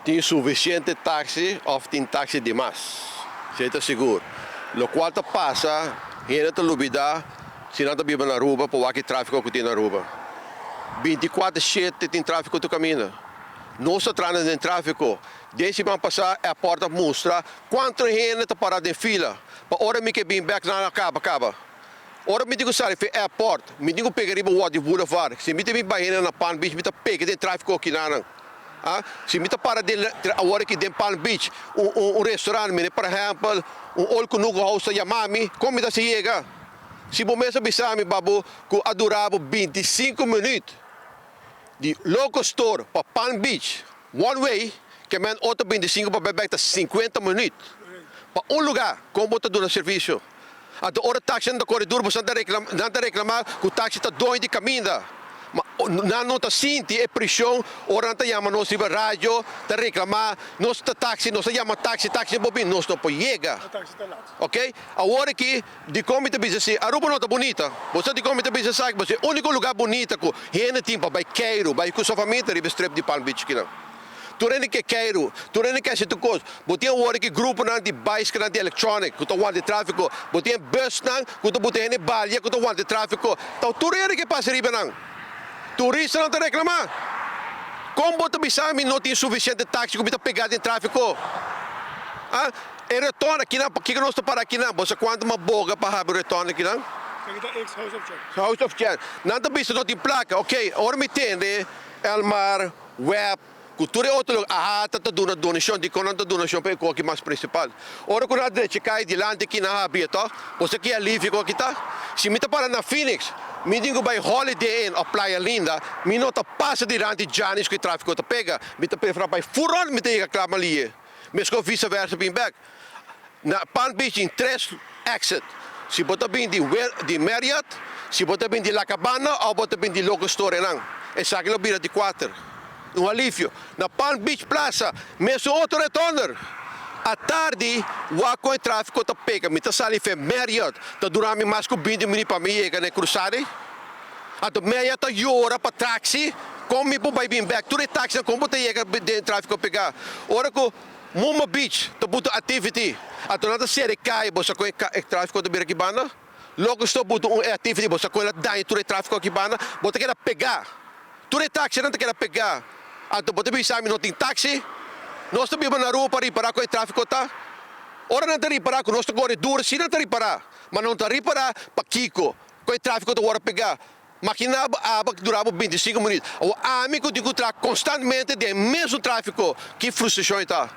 Tin sufisiente taksi òf tin taksi di mas. Esei ta sigur. Lokual ta pasa, hende ta lubidá si nan ta biba na Aruba pa wak e tráfiko ku tin na Aruba. 24/7 tin tráfiko tur kaminda. Nos ta trana den tráfiko. Den siman pasá airport a mustra kuantu hende ta pará den fila pa ora mi ke bin bèk nan a kaba kaba. Ora mi tin ku sali for airport, mi tin ku pega riba Water Boulevard. Si mi ta bin bai hende na Palm Beach, mi ta pega den tráfiko akinanan. Ah, si mi ta para den awor aki den Palm Beach, un restaurant, mire por ehèmpel, un Old Kunuku House ta yama mi, kon mi ta hasi yega? Si bo mes a bisa mi, Babu, ku a dura bo 25 minüt di Local Store pa Palm Beach, one way, ke men otro 25 pa bèk, ta 50 minüt. Pa un lugá, kon bo ta duna servisio? Anto ora taxi ta kore duru, bo nan ta reklamá ku taxi ta doño di kaminda. Ma nan no ta sinti e preshon ora nan ta yama nos riba radio, ta reklamá, nos ta taxi, nos ta yama taxi, taxi bo bin, nos no por yega. Ok? Awor aki, di kon mi ta bisa si, Aruba no ta bunita. Bo di kon mi ta bisa sa, pasobra e úniko lugá bunita ku hende tin pa bai keiru, bai ku su famia riba strip di Palm Beach akinan. Tur hende ke keiru, tur hende ke hasi tur kos. Bo tin awor aki gruponan di bicycle di electronic, ku ta wanta tráfiko. Bo tin busnan, ku ta buta hende balia, ku ta wanta tráfiko. Anto tur hende ke pasa riba nan. Turistanan ta reklamá. Kon bo ta bisa mi no tin sufisiente taxi ku mi ta pegá den tráfiko? Ah, e rotonde akinan, pakiko nos ta para akinan? Bo sa kuantu m'a boga pa habri rotonde akinan? Ex House of Change. House of Change. Nan ta bisa no tin plaka. Ok, ora mi tende, Elmar, Web, ku tur e otro aha ta duna donashon, di kon nan ta donashon pa e kos mas prinsipal. Ora ku nan drecha kaya dilanti aki nan habri to, bo sa ki alivio ku aki ta? Si mi ta para na Phoenix, mi tin ku bai Holiday Inn òf Playa Linda, mi no ta pasa dilanti Janis ku e tráfiko ta pega. Mi ta preferá bai furon, mi ta yega kla malie. Meskos vice versa bin bèk. Na Palm Beach tin tres exit. Si bo ta bin di Marriott, si bo ta bin di La Cabana òf bo ta bin di Local Store nan. Esaki lo bira di kuater. Un alivio. Na Palm Beach Plaza, mesun otro rotonde. Atardi, wak ku e tráfiko ta pega. Mi ta sali for Marriott, ta dura mi mas ku 20 minüt pa mi yega na Cruzada. Anto Marriott ta yora pa taxi, kon mi por bai bin bèk. Tur e taxi kon bo ta yega den tráfiko pegá. Ora ku Muma Beach ta buta activity. Anto nan ta sera kaya, bo sa kon e tráfiko ta bira aki banda? Local Store buta un activity, bo sa kon el a daña tur e tráfiko aki banda? Bo ta keda pegá. Tur e taxi nan ta keda pegá. Anto bo ta bisa mi no tin taxi? Nos ta biba na Aruba pa ripará kon e tráfiko ta? Ora nan ta ripará ku nos ta kore duru, si nan ta ripará. Ma nan ta ripará pakiko kon e tráfiko ta wòrdu pegá. Imaginá abo dura bo 25 minüt. Ami ku tin ku traha konstantemente den mesun tráfiko, ki frustrashon ta.